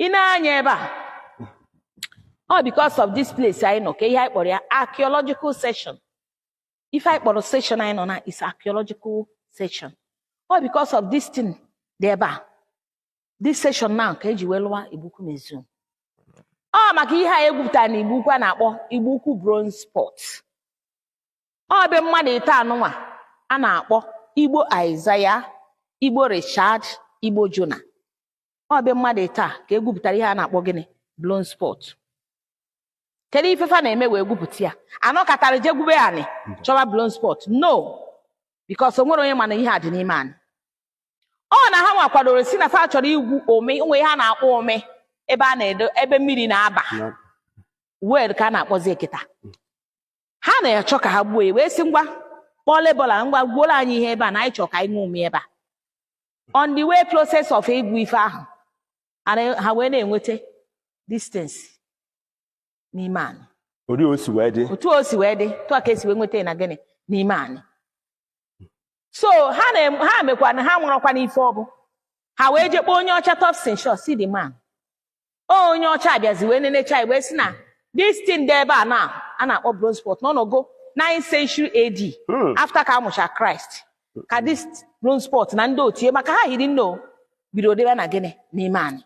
Ị na-anya ebe a, ọ because of this place anyị nọ ka ihe anyị kpọrọ ya archaeological session. Ife anyị kpọrọ session anyị nọ na is archaeological session. Ọ because of this thing dị ebe a, this session now, ka eji wee lụwa Igbo Ukwu Museum. Ọ maka ihe a egwupụtara na Igbo Ukwu a na-akpọ Igbo Ukwu bronze pot. Ọ be mmadụ ite anụnwa a na-akpọ Igbo Isaiah, Igbo Richard, Igbo Jonah. Ọ be mmadụ ite a ka egwupụtara ihe a na-akpọ gịnị? Bronze pot. Kedu ife fa na-eme wee gwupụta ya? Anọkọtara je gwube anị chọba bronze pot? No, because o nwere onye mana ihe a dị n'ime anị. Ọ na ha nwa kwadoro si na fa chọrọ igwu ome onwe ihe a na-akpọ ome, ebe a na-edo, ebe mmiri na-aba, well ka a na-akpọzi ekita. Ha na-achọ ka ha gbuo ya, wee sị, ngwa, kpọọ labourer, ngwa, gbuola anyị ihe ebe a na anyị chọrọ ka anyị ṅụọ ume ebe a. On the way, process of igwu ife ahụ, ha wee na-enweta distance n'ime anị. Ori o si wee dị. Otu o si wee dị, otu a ka esi wee nweta ya na gịnị? N'ime anị. So ha na ha mekwa na ha nwụrọkwa n'ife ọ bụ ha wee jee kpọọ onye ọcha, Thompson Shaw. See the man, o onye ọcha abịazi wee nenecha ya, wee sị na this thing dị ebe a na a na-akpọ bronze pot n'ọnọgo 9th century AD, after ka amụcha Christ, ka this bronze pot na ndị otie maka ha hiri nne o bidoro debe na gịnị? N'ime anị.